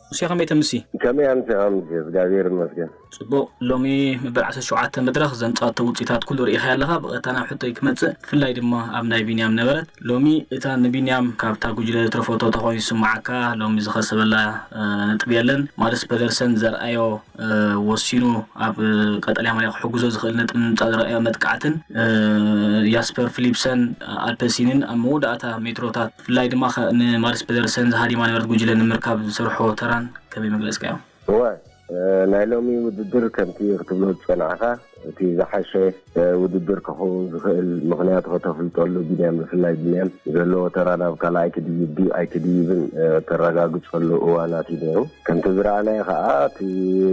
ሙሴ ከመይ ተምሲ? ከመይ ኣምሲኻ? ሙሴ እግዚኣብሔር ይመስገን። ጽቡቕ። ሎሚ መበል ዓሰርተ ሸውዓተ መድረኽ ዘምጻቶ ውጽኢታት ኩሉ ርኢኻ ኣለኻ። ብቐጥታ ናብ ሕቶይ ክመጽእ፣ ብፍላይ ድማ ኣብ ናይ ቢንያም ነበረት። ሎሚ እታ ንቢንያም ካብታ ጉጅለ ዝትረፈቶ ተኾይኑ ዝስምዓካ፣ ሎሚ ዝኸሰበላ ነጥቢ የለን። ማርስ ፐደርሰን ዘርኣዮ ወሲኑ ኣብ ቀጠልያ ማልያ ክሕግዞ ዝኽእል ነጥቢ ንምምጻእ ዝረኣዮ መጥቃዕትን፣ ያስፐር ፊሊፕሰን ኣልፐሲንን ኣብ መወዳእታ ሜትሮታት፣ ብፍላይ ድማ ንማርስ ፐደርሰን ዝሃዲማ ነበረት ጉጅለ ንምርካብ ዝሰርሖ ተራን ከመይ መግለጽካዮ? እወ፣ ናይ ሎሚ ውድድር ከምቲ ክትብሎ ዝጸናዕካ፣ እቲ ዝሓሸ ውድድር ክኸውን ዝኽእል ምኽንያት ከተፍልጠሉ፣ ቢንያም፣ ብፍላይ ቢንያም ዘለዎ ተራ ናብ ካልኣይ ክድይብ ድዩ ኣይክድይብን ተረጋግጸሉ እዋናት እዩ ነይሩ። ከምቲ ዝረኣናዮ ከኣ፣ እቲ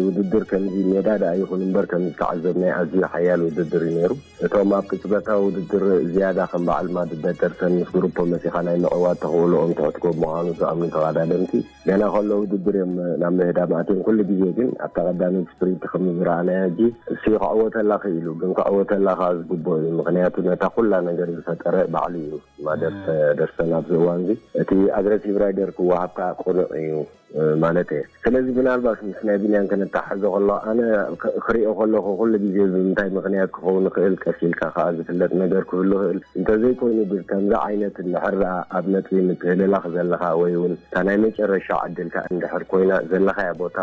ውድድር ከምዚ ሜዳ ደኣ ይኹን እምበር፣ ከምዚ ዝተዓዘብናዮ ኣዝዩ ሓያል ውድድር እዩ ነይሩ። እቶም ኣብ ቅጽበታዊ ውድድር ዝያዳ ከም በዓል ማድ ፐደርሰን ምስ ግሩፖ መሲኻ ናይ ምዕዋት ተኽእሎኦም ትሑት ከም ምዃኑ ዝኣምኑ ተቐዳደምቲ፣ ገና ከሎ ውድድር እዮም ናብ ምህዳም ኣትዮም። ኩሉ ግዜ ግን ኣብታ ቀዳመይቲ ስፕሪንት ከም ዝረኣናዮ ሕጂ፣ እሱ ክዕወተላ ክኢሉ፣ ግን ክዕወተላ ከኣ ዝግብኦ እዩ። ምኽንያቱ ነታ ኩላ ነገር ዝፈጠረ ባዕሉ እዩ። ማደር ፐደርሰን ኣብዚ እዋን እዚ እቲ ኣግረሲቭ ራይደር ክወሃብ ከኣ ቅኑዕ እዩ ማለት እየ። ስለዚ ምናልባት ምስ ናይ ቢንያም ከነተሓሕዞ ከሎ፣ ኣነ ክ- ክሪኦ ከለኹ ኩሉ ግዜ ብምንታይ ምኽንያት ክኸውን ይኽእል፣ ቀስ ኢልካ ከኣ ዝፍለጥ ነገር ክህሉ ይኽእል። እንተዘይኮይኑ ግን ከምዚ ዓይነት እንድሕር ደኣ ኣብ ነጥቢ ምትህልላኽ ዘለኻ ወይ እውን እታ ናይ መጨረሻ ዕድልካ እንድሕር ኮይና ዘለኻያ ቦታ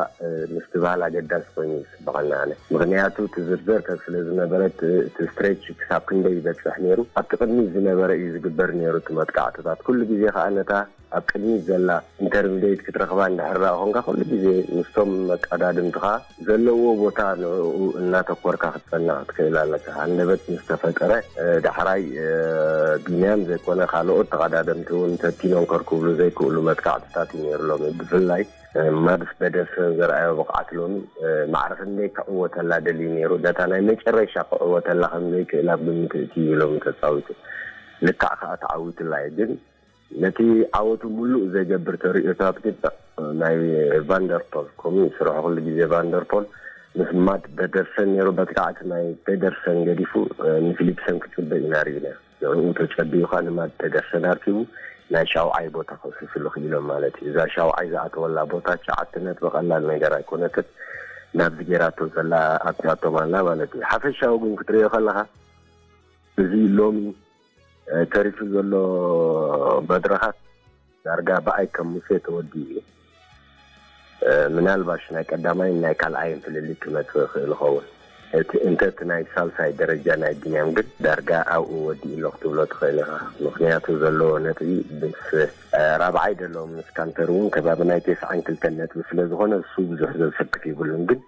ምስትብሃል ኣገዳሲ ኮይኑ ይስበቐኒ ኣነ። ምኽንያቱ እቲ ዝርዘር ከ ስለ ዝነበረ እቲ እቲ ስትሬች ክሳብ ክንደይ ይበጽሕ ነይሩ ኣብቲ ቅድሚት ዝነበረ እዩ ዝግበር ነይሩ እቲ መጥቃዕትታት። ኩሉ ግዜ ከኣ ነታ ኣብ ቅድሚት ዘላ ኢንተርሚዴት ክትረኽባ እንድሕር ደኣ ኮንካ ኩሉ ግዜ ምስቶም መቀዳድምትኻ ዘለዎ ቦታ ንዕኡ እናተኮርካ ክትጸንዕ ክትክእል ኣለካ። ሃንደበት ምስ ተፈጠረ ዳሕራይ ቢንያም ዘይኮነ ካልኦት ተቐዳደምቲ እውን ተቲኖም ከርክብሉ ዘይክእሉ መጥቃዕትታት እዩ ነይሩ ሎሚ። ብፍላይ ማድስ በደርሰን ዘርኣዮ ብቕዓት ሎሚ ማዕረ ክንደይ ክዕወተላ ደልዩ ነይሩ። ነታ ናይ መጨረሻ ክዕወተላ ከም ዘይክእል ኣብ ግምት እትዩ ሎሚ ተጻዊቱ። ልክዕ ከኣ ተዓዊትላ እዩ። ግን ነቲ ዓወቱ ምሉእ ዘይገብር ተርእዮታት ግን ናይ ቫንደርፖል ከምኡ እዩ ስርሑ። ኩሉ ግዜ ቫንደርፖል ምስ ማድ በደርሰን ነይሩ። በትካዕቲ ናይ ፔደርሰን ገዲፉ ንፊሊፕሰን ክጭበ ኢና ርኢና። ንዕኡ ተጨቢዩ ከኣ ንማድ ፔደርሰን ኣርኪቡ ናይ ሻውዓይ ቦታ ከውስስሉ ክኢሎም ማለት እዩ። እዛ ሻውዓይ ዝኣተወላ ቦታ ትሽዓተ ነጥቢ ቀላል ነገር ኣይኮነትን። ናብዚ ጌራቶ ዘላ ኣብቲኣቶም ኣላ ማለት እዩ። ሓፈሻዊ ግን ክትርእዮ ከለኻ እዚ ሎሚ ተሪፉ ዘሎ መድረኻት ዳርጋ ብኣይ ከም ሙሴ ተወዲኡ እዩ። ምናልባሽ ናይ ቀዳማይን ናይ ካልኣይን ፍልልይ ክመጽእ ይኽእል ይኸውን። እቲ እንተ እቲ ናይ ሳልሳይ ደረጃ ናይ ቢንያም ግን ዳርጋ ኣብኡ ወዲኡ ኣሎ ክትብሎ ትኽእል ኢኻ። ምኽንያቱ ዘለዎ ነጥቢ ምስ ራብዓይ ደሎ ምስ ካንተር እውን ከባቢ ናይ ተስዓን ክልተን ነጥቢ ስለ ዝኾነ እሱ ብዙሕ ዘሰክፍ ይብሉን። ግን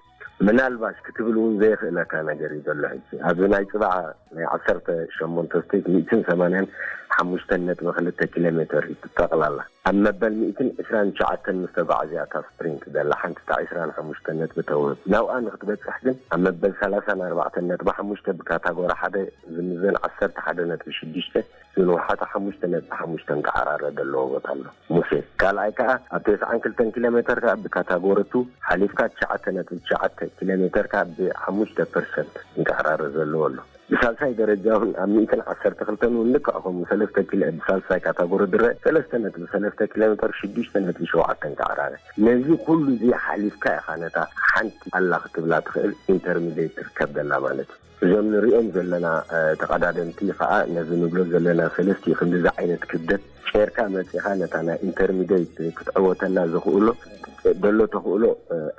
ምናልባሽ ክትብል እውን ዘየኽእለካ ነገር እዩ ዘሎ። ሕጂ ኣብዚ ናይ ጽባሕ ናይ ዓሰርተ ሸሞንተ ስቴት ሚእትን ሰማንያን ሓሙሽተን ነጥቢ ክልተ ኪሎ ሜተር እዩ ጠቕላላ። ኣብ መበል ሚእትን ዕስራን ትሽዓተን ምስ ተጓዕዘ እያ እታ ስፕሪንት ዘላ ሓንቲ እታ ዕስራን ሓሙሽተን ነጥቢ ተውህብ። ናብኣ ንክትበጽሕ ግን ኣብ መበል ሰላሳን ኣርባዕተን ነጥቢ ሓሙሽተ ብካታጎሪ ሓደ ዝምዘን ዓሰርተ ሓደ ነጥቢ ሽዱሽተ ዝንውሓታ ሓሙሽተ ነጥቢ ሓሙሽተ ክዓራረ ዘለዎ ቦታ ኣሎ። ሙሴ ካልኣይ ከኣ ኣብ ተስዓን ክልተን ኪሎ ሜተር ከኣ ብካታጎሪ ቱ ሓሊፍካ ትሽዓተ ነጥቢ ትሽዓተ ኪሎ ሜተር ከኣ ብሓሙሽተ ፐርሰንት እንክዕራረ ዘለዎ ኣሎ። ብሳልሳይ ደረጃ እውን ኣብ ሚእትን ዓሰርተ ክልተን እውን ልክዕ ከምኡ ሰለስተ ኪሎ ብሳልሳይ ካታጎሪ ድረ ሰለስተ ነጥቢ ሰለስተ ኪሎ ሜተር ሽዱሽተ ነጥቢ ሸውዓተ እንክዕራረ። ነዚ ኩሉ እዚ ሓሊፍካ ኢኻ ነታ ሓንቲ ኣላ ክትብላ ትኽእል ኢንተርሚዲየት ትርከብ ዘላ ማለት እዩ። እዞም ንሪኦም ዘለና ተቐዳደምቲ ከዓ ነዚ ንብሎ ዘለና ሰለስቲኡ ክንድዚ ዓይነት ክብደት ጨርካ መፂኻ ነታ ናይ ኢንተርሚዲየት ክትዕወተላ ዘኽእሎ ዘሎ ተኽእሎ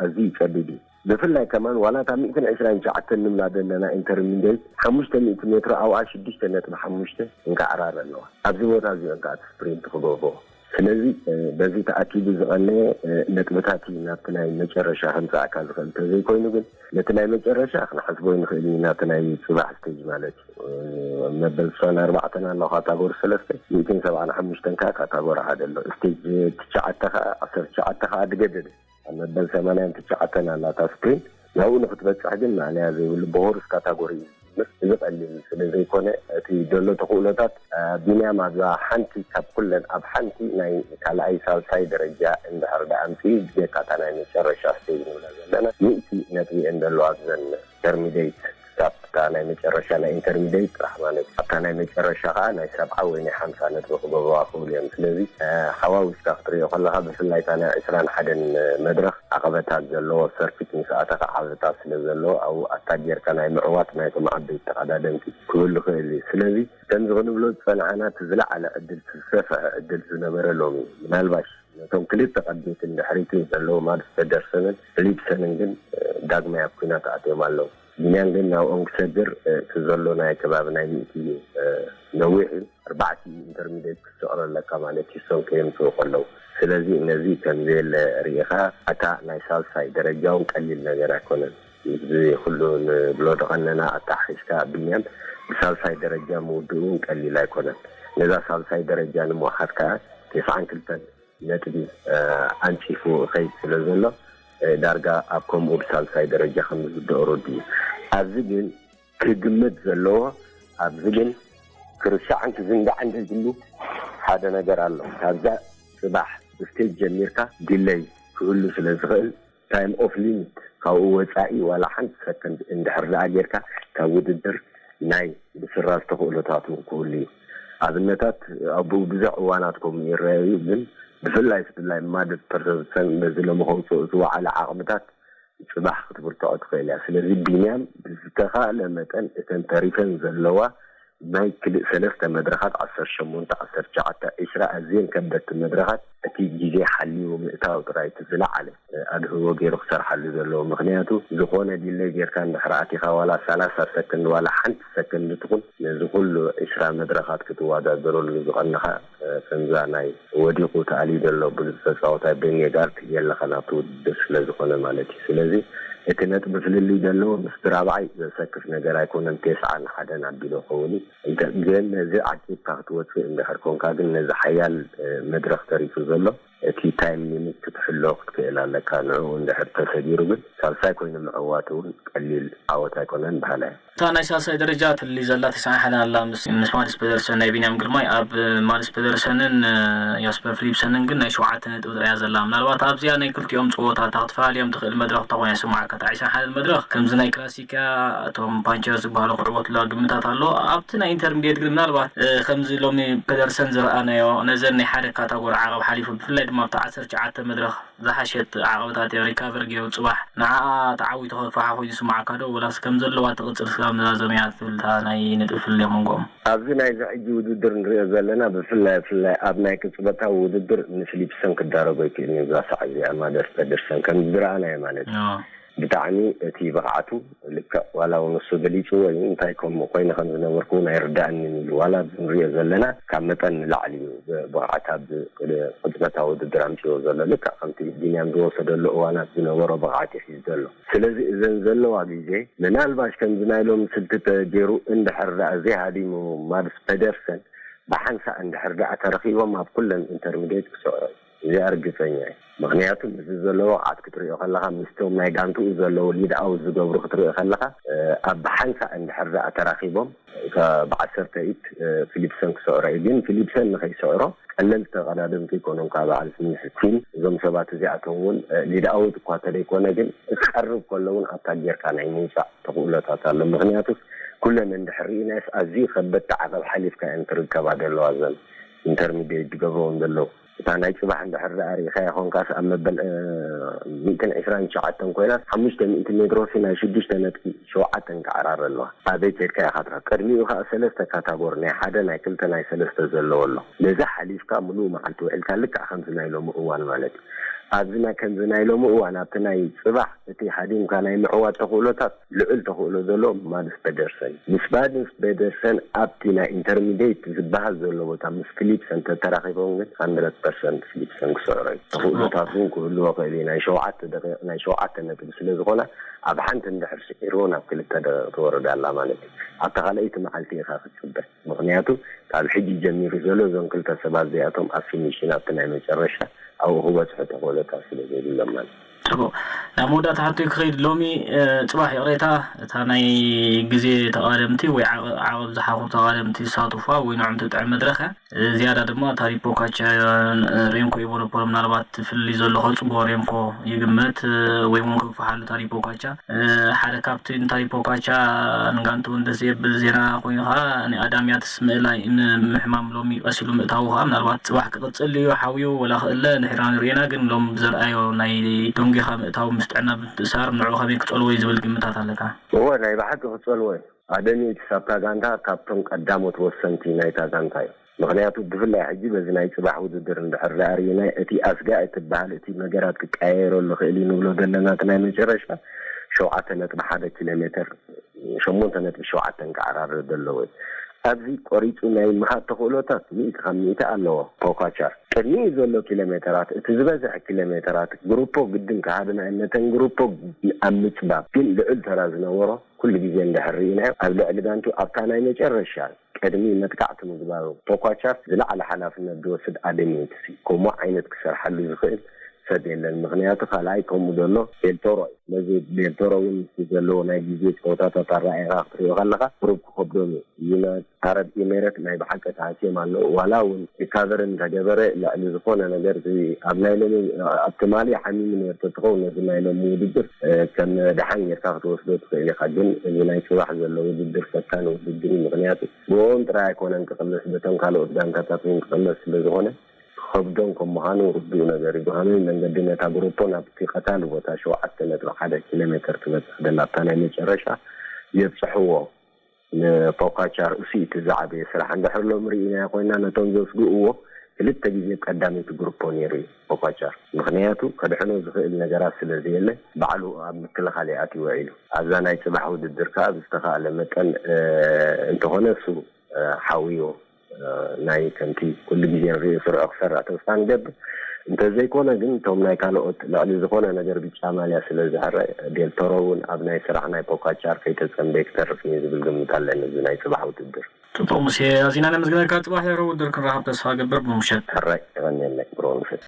ኣዝዩ ጸቢብ እዩ። ብፍላይ ከማን ዋላ እታ ሚእትን ዕስራን ትሽዓተን ንብላ ዘለና ኢንተርሚዲየት ሓሙሽተ ሚእቲ ሜትሮ ኣብኣ ሽዱሽተ ነጥቢ ሓሙሽተ እንከዓራረ ኣለዋ። ኣብዚ ቦታ እዚኦ እንከዓ እቲ ስፕሪንት ክገብርዎ ስለዚ በዚ ተኣኪቡ ዝቐነየ ነጥብታት እዩ ናብቲ ናይ መጨረሻ ከምፅኣካ ዝኽእል። እንተዘይኮይኑ ግን ነቲ ናይ መጨረሻ ክንሓስቦ ይንኽእል ኢና፣ ናብቲ ናይ ፅባሕ ስቴጅ ማለት እዩ። መበል ዕስራን ኣርባዕተን ኣሎ ካታጎሪ ሰለስተ፣ ሚእትን ሰብዓን ሓሙሽተን ከዓ ካታጎሪ ሓደ ኣሎ። ስቴጅ ትሽዓተ ከዓ፣ ዓሰርተ ትሽዓተ ከዓ ድገደደ ኣብ መበል ሰማንያን ትሽዓተን ኣላ እታ ስፕሪንት። ናብኡ ንክትበፅሕ ግን ማእለያ ዘይብሉ ብሆርስ ካታጎሪ እዩ ዝጅምር። እዚ ቀሊል ስለ ዘይኮነ እቲ ዘሎ ተኽእሎታት ቢንያም ኣብዛ ሓንቲ ካብ ኩለን ኣብ ሓንቲ ናይ ካልኣይ ሳልሳይ ደረጃ እንድሕር ደኣ ኣምፅኡ ብጀካ እታ ናይ መጨረሻ ስቴጅ ንብላ ዘለና ሚእቲ ነጥቢ እየን ዘለዋ ኣብዘን ኢንተርሚዲየት ስታፕ እታ ናይ መጨረሻ ናይ ኢንተርሚዲየት ጥራሕ ማለት እዩ። ኣብታ ናይ መጨረሻ ከዓ ናይ ሰብዓ ወይ ናይ ሓምሳ ነጥቢ ክገብሩዋ ክብሉ እዮም። ስለዚ ሓዋዊስካ ክትሪኦ ከለካ ብፍላይ እታ ናይ ዕስራን ሓደን መድረክ ዓቐበታት ዘለዎ ሰርኪት ምስ ኣተካ ዓቐበታት ስለ ዘለዎ ኣብኡ ኣታ ጌርካ ናይ ምዕዋት ናይቶም ዓበይቲ ተቐዳደምቲ ክህሉ ይኽእል እዩ። ስለዚ ከምዚ ክንብሎ ዝፀናዕና እቲ ዝለዓለ ዕድል ዝሰፍሐ ዕድል ዝነበረ ሎም እዩ። ምናልባሽ ነቶም ክልተ ቀደምቲ ድሕሪቱ ዘለዉ ማድስ ፐደርሰንን ፊሊፕሰንን ግን ዳግማይ ኣብ ኲናት ኣትዮም ኣለዉ። ቢንያም ግን ናብኦም ክሰግር እቲ ዘሎ ናይ ከባቢ ናይ ሚእቲ ነዊሕ እዩ። ኣርባዕቲኡ ኢንተርሚዲየት ክትስዕሮ ኣለካ ማለት እዩ እሶም ከየምፅኡ ከለዉ። ስለዚ ነዚ ከም ዘየለ ርኢኻ እታ ናይ ሳልሳይ ደረጃ እውን ቀሊል ነገር ኣይኮነን። እዚ ኩሉ ንብሎ ዝቐነና ኣተሓሒዝካ ቢንያም ብሳልሳይ ደረጃ ምውድኡ እውን ቀሊል ኣይኮነን። ነዛ ሳልሳይ ደረጃ ንምውሓድ ከዓ ተስዓን ክልተን ነጥቢ ኣንፂፉ ይኸይድ ስለ ዘሎ ዳርጋ ኣብ ከምኡ ብሳልሳይ ደረጃ ከም ዝውድኦ ረድኡ። ኣብዚ ግን ክግመት ዘለዎ ኣብዚ ግን ክርሳዕን ክዝንጋዕን ዘይብሉ ሓደ ነገር ኣሎ። ካብዛ ፅባሕ ብስቴጅ ጀሚርካ ዲለይ ክህሉ ስለ ዝኽእል ታይም ኦፍ ሊሚት ካብኡ ወፃኢ ዋላ ሓንቲ ሰከንድ እንድሕር ደኣ ጌርካ ካብ ውድድር ናይ ምስራዝ ተኽእሎታት እውን ክህሉ እዩ። ኣብነታት ኣብኡ ብዙሕ እዋናት ከምኡ ይረኣዩ ግን ብፍላይ ብፍላይ ማድድ ፐርሰንሰን በዚ ሎሚ ከውፅኡ ዝወዓለ ዓቕምታት ፅባሕ ክትብርትዖ ትኽእል እያ። ስለዚ ቢንያም ብዝተኻእለ መጠን እተን ተሪፈን ዘለዋ ናይ ክልእ ሰለስተ መድረኻት ዓሰርተ ሸሞንተ ዓሰርተ ትሽዓተ ዕስራ ኣዝየን ከበድቲ መድረኻት እቲ ግዜ ሓልዩ ምእታው ጥራይ እቲ ዝለዓለ ኣድህቦ ገይሩ ክሰርሓሉ ዘለዎ። ምኽንያቱ ዝኾነ ዲለይ ጌርካ እንድሕር ኣቲኻ ዋላ ሰላሳ ሰከንድ ዋላ ሓንቲ ሰከንድ ትኹን ነዚ ኩሉ ዕስራ መድረኻት ክትወዳደረሉ ዝቐነኻ ከምዛ ናይ ወዲቑ ተኣልዩ ዘሎ ብሉፅ ተፃወታይ ቤንጌጋርድ የለኻን ኣብቲ ውድድር ስለ ዝኾነ ማለት እዩ። ስለዚ እቲ ነጥቢ ፍልልይ ዘለዎ ምስቲ ራብዓይ ዘሰክፍ ነገር ኣይኮነን። ቴስዓን ሓደን ኣቢሉ ክኸውን እዩ። እንተ ግን ነዚ ዓቂብካ ክትወፅእ እንድሕር ኮንካ ግን ነዚ ሓያል መድረኽ ተሪፉ ዘሎ እቲ ታይም ሊሚት ክትሕሎ ክትክእል ኣለካ። ንዕኡ እንድሕር ተሰጊሩ ግን ሳልሳይ ኮይኑ ምዕዋት እውን ቀሊል ዓወት ኣይኮነን በሃላይ። እታ ናይ ሳልሳይ ደረጃ ትሊ ዘላ ተስዓን ሓደን ኣላ ምስ ምስ ማድስ ፐደርሰን ናይ ቢንያም ግርማይ ኣብ ማድስ ፐደርሰንን ያስፐር ፊሊፕሰንን ግን ናይ ሸውዓተ ነጥቢ ጥራያ ዘላ። ምናልባት ኣብዚኣ ናይ ክልቲኦም ፀወታ እታ ክትፈላልዮም ትኽእል መድረኽ እንተኾይና ይስምዓካ። እታ ዕስራን ሓደን መድረኽ ከምዚ ናይ ክላሲካ እቶም ፓንቸር ዝበሃሉ ክዕወትላ ግምታት ኣሎ። ኣብቲ ናይ ኢንተርሚዲየት ግን ምናልባት ከምዚ ሎሚ ፐደርሰን ዝረኣናዮ ነዘን ናይ ሓደ ካታጎሪ ዓቐብ ሓሊፉ ብፍላይ ድማ ኣብቲ ዓሰርተ ትሽዓተ መድረኽ ዝሓሸት ዓቐብታት እያ ሪካቨር ገይሩ ፅባሕ ንዓኣ ተዓዊቱ ከፋሓ ኮይኑ ይስምዓካ ዶ ወላስ ከም ዘለዋ ትቕፅል ስጋብ መዛዘምያ ትብል እታ ናይ ነጥቢ ፍልልይ ኣብ መንጎኦም? ኣብዚ ናይዚ ሕጂ ውድድር ንሪኦ ዘለና ብፍላይ ብፍላይ ኣብ ናይ ቅፅበታዊ ውድድር ንፊሊፕሰን ክዳረጎ ይክእል እዩ። እዛ ሳዕ እዚኣ ማደስ ፐደርሰን ከም ዝረኣናዮ ማለት እዩ። ብጣዕሚ እቲ ብቕዓቱ ልክዕ ዋላ እውን ንሱ ገሊፅዎ እዩ እንታይ ከምኡ ኮይነ ከም ዝነበርኩ እውን ኣይርዳእንን ኢሉ ዋላ እዚ ንሪኦ ዘለና ካብ መጠን ንላዕሊ እዩ ብቕዓት ኣብ ቅፅበታዊ ውድድር ኣምፅዎ ዘሎ ልክዕ ከምቲ ቢንያም ዝወሰደሉ እዋናት ዝነበሮ ብቕዓት እዩ ሒዙ ዘሎ። ስለዚ እዘን ዘለዋ ግዜ ምናልባሽ ከምዚ ናይ ሎሚ ስልቲ ተገይሩ እንድሕር ደኣ ዘይሃዲሙ ማድስ ፐደርሰን ብሓንሳእ እንድሕር ደኣ ተረኺቦም ኣብ ኩለን ኢንተርሚዲየት ክስዕሮ እዩ። እዚኣ ርግፀኛ እየ። ምክንያቱ ምስዚ ዘለዎ ብቕዓት ክትሪኦ ከለካ ምስቶም ናይ ጋንትኡ ዘለዉ ሊድ ኣውት ዝገብሩ ክትሪኦ ከለካ ኣብ ብሓንሳእ እንድሕር ደኣ ተራኺቦም ብዓሰርተ ኢት ፊሊፕሰን ክስዕሮ እዩ። ግን ፊሊፕሰን ንኸይስዕሮ ቀለልቲ ተቐዳደምቲ ኣይኮኑን። ካብ በዓል ስሚዝ ኩን እዞም ሰባት እዚኣቶም እውን ሊድ ኣውት እኳ ተደይኮነ ግን ክቀርብ ከሎ እውን ኣታክ ጌርካ ናይ ምውፃእ ተኽእሎታት ኣሎ። ምክንያቱ ኩለን እንድሕር ርኢናስ ኣዝዩ ከበድቲ ዓቐብ ሓሊፍካ እየን ትርከባ ዘለዋ እዘን ኢንተርሚዲየት ዝገብርዎም ዘለዉ። እታ ናይ ፅባሕ እንድሕር ደኣ ርኢኻያ ኮንካስ ኣብ መበል ሚእትን ዕስራን ትሽዓተን ኮይና ሓሙሽተ ሚእቲ ሜትሮ ሲ ናይ ሽዱሽተ ነጥቢ ሸውዓተን ክዓራረ ኣለዋ። ኣበይ ከድካ ኢኻ ትረክብ? ቅድሚኡ ከዓ ሰለስተ ካታጎሪ ናይ ሓደ ናይ ክልተ ናይ ሰለስተ ዘለዎ ኣሎ። ነዚ ሓሊፍካ ምሉእ መዓልቲ ውዒልካ ልክዕ ከምዚ ናይ ሎሚ እዋን ማለት እዩ። ኣብዚ ናይ ከምዚ ናይ ሎሚ እዋን ኣብቲ ናይ ፅባሕ እቲ ሃዲምካ ናይ ምዕዋት ተኽእሎታት ልዑል ተኽእሎ ዘሎ ማድስ ፐደርሰን ምስ ማድስ ፐደርሰን ኣብቲ ናይ ኢንተርሚዲየት ዝበሃል ዘሎ ቦታ ምስ ፊሊፕሰን ተተራኺቦም ግን ሃንድረድ ፐርሰንት ፊሊፕሰን ክስዕሮ እዩ። ተኽእሎታት እውን ክህልዎ ክእል እዩ። ናይ ሸውዓተ ደቂቕ ናይ ሸውዓተ ነጥቢ ስለ ዝኾነ ኣብ ሓንቲ እንድሕር ስዒርዎ ናብ ክልተ ደቂቕ ትወርድ ኣላ ማለት እዩ። ኣብታ ካልኣይቲ መዓልቲ ኢኻ ክትፅበ። ምኽንያቱ ካብ ሕጂ ጀሚሩ ዘሎ እዞም ክልተ ሰባት እዚኣቶም ኣብ ፊኒሽን ኣብቲ ናይ መጨረሻ ኣብኡ ክበፅሑ ተኽእሎታት ስለ ዘይብሎም ማለት እዩ። ፅቡቕ። ናብ መወዳእታ ሕቶይ ክኸይድ፣ ሎሚ ጽባሕ፣ ይቕሬታ፣ እታ ናይ ግዜ ተቓደምቲ ወይ ዓቐብ ዝሓኹር ተቓደምቲ ዝሳተፉዋ ወይ ንዕም ትጥዕም መድረኽ እያ። ዝያዳ ድማ ታሪፖ ካቻ ሬንኮ ይቦረቦሮ፣ ምናልባት ፍልልይ ዘሎ ከጽቦ ሬንኮ ይግመት ወይ እውን ክግፋሓሉ ታሪፖ ካቻ ሓደ ካብቲ ንታሪፖ ካቻ ንጋንቱ እንደዚ የብል ዜና ኮይኑ ከዓ ንኣዳምያትስ ምእላይ ንምሕማም ሎሚ ቀሲሉ ምእታዉ ከዓ ምናልባት ጽባሕ ክቕጽል እዩ ሓውዩ ወላ ክእለ ንሕራን ርኢና ግን ሎም ዘርኣዮ ናይ ዶንጌኻ ምእታው ምስ ጥዕና ምትእሳር ንዑ ከመይ ክጸልዎ እዩ ዝብል ግምታት ኣለካ? እወ ናይ ብሓቂ ክጸልዎ እዩ። ኣደሚ እቲ ሳብታ ጋንታ ካብቶም ቀዳሞት ወሰንቲ ናይታ ጋንታ እዩ። ምክንያቱ ብፍላይ ሕጂ በዚ ናይ ፅባሕ ውድድር እንድሕር ደኣ ርኢናይ እቲ ኣስጋኢ ትበሃል እቲ ነገራት ክቀያየረሉ ክእል እዩ ንብሎ ዘለና እቲ ናይ መጨረሻ ሸውዓተ ነጥቢ ሓደ ኪሎ ሜትር ሸሞንተ ነጥቢ ሸውዓተ ክዓራረብ ዘለዎ እዩ። ኣብዚ ቆሪፁ ናይ ምሃብ ተኽእሎታት ሚእቲ ካብ ሚእቲ ኣለዎ ፖካቻር። ቅድሚኡ ዘሎ ኪሎ ሜተራት እቲ ዝበዝሐ ኪሎ ሜተራት ግሩፖ ግድን ክሃብና እነተን ግሩፖ ኣብ ምፅባብ ግን ልዑል ተራ ዝነበሮ ኩሉ ግዜ እንድሕር ርኢናዮ ኣብ ልዕሊ ጋንቱ ኣብታ ናይ መጨረሻ ቅድሚ መጥቃዕቲ ምግባሩ ፖኳቻር ዝለዓለ ሓላፍነት ዝወስድ ኣደሚትሲ ከምኡ ዓይነት ክሰርሓሉ ዝኽእል ሰብ የለን። ምኽንያቱ ካልኣይ ከምኡ ዘሎ ቤልቶሮ እዩ። ነዚ ቤልቶሮ እውን ምስ ዘለዎ ናይ ግዜ ፀወታታት ኣረኣእኻ ክትሪኦ ከለኻ ቁሩብ ክኸብዶም እዩ። ዩናይትድ ኣረብ ኤሜረት ናይ ብሓቂ ተሃስዮም ኣለዉ። ዋላ እውን ሪካቨሪ እንተገበረ ልዕሊ ዝኾነ ነገር እዚ ኣብ ናይ ሎሚ ኣብ ትማሊ ሓሚሙ ነይሩ ተትኸውን ነዚ ናይ ሎሚ ውድድር ከም ደሓን ጌርካ ክትወስዶ ትኽእል ኢኻ። ግን እዚ ናይ ፅባሕ ዘሎ ውድድር ፈታኒ ውድድር እዩ። ምኽንያቱ ብኦም ጥራይ ኣይኮነን ክቕለስ በቶም ካልኦት ጋንታታት እውን ክቕለስ ስለዝኾነ ከብዶም ከም ምዃኑ ርዱእ ነገር እዩ። ብኸመይ መንገዲ ነታ ግሩፖ ናብቲ ቀታሊ ቦታ ሸውዓተ ነጥቢ ሓደ ኪሎ ሜትር ትበፅሕ ዘላ ኣብታ ናይ መጨረሻ የብፅሕዎ። ንፖኳቻር እሱ እቲ ዝዓበየ ስራሕ እንድሕር ሎም ርኢናዮ ኮይና ነቶም ዘስግእዎ ክልተ ግዜ ቀዳመይቲ ግሩፖ ነይሩ እዩ ፖኳቻር። ምኽንያቱ ከድሕኖ ዝኽእል ነገራት ስለ ዘየለ ባዕሉ ኣብ ምክልኻል ይኣትዎ ኢሉ ኣብዛ ናይ ፅባሕ ውድድር ከዓ ብዝተኻእለ መጠን እንተኾነ እሱ ሓውዮ ናይ ከምቲ ኩሉ ግዜ ንሪኦ ስርዖ ክሰርዕ ተስፋ ንገብር። እንተዘይኮነ ግን እቶም ናይ ካልኦት ልዕሊ ዝኾነ ነገር ብጫ ማልያ ስለ ዝሕረ ዴልቶሮ እውን ኣብ ናይ ስራሕ ናይ ፖካቻር ከይተጸምደ ክተርፍ እዩ ዝብል ግምት ኣለኒ እዚ ናይ ጽባሕ ውድድር። ጽቡቕ ሙሴ፣ ኣዚና ነመስግነካ። ጽባሕ ድሕሪ ውድድር ክንራኸብ ተስፋ ገብር። ብምሸት። ሕራይ የቐንየለይ ብሮ ምሸት።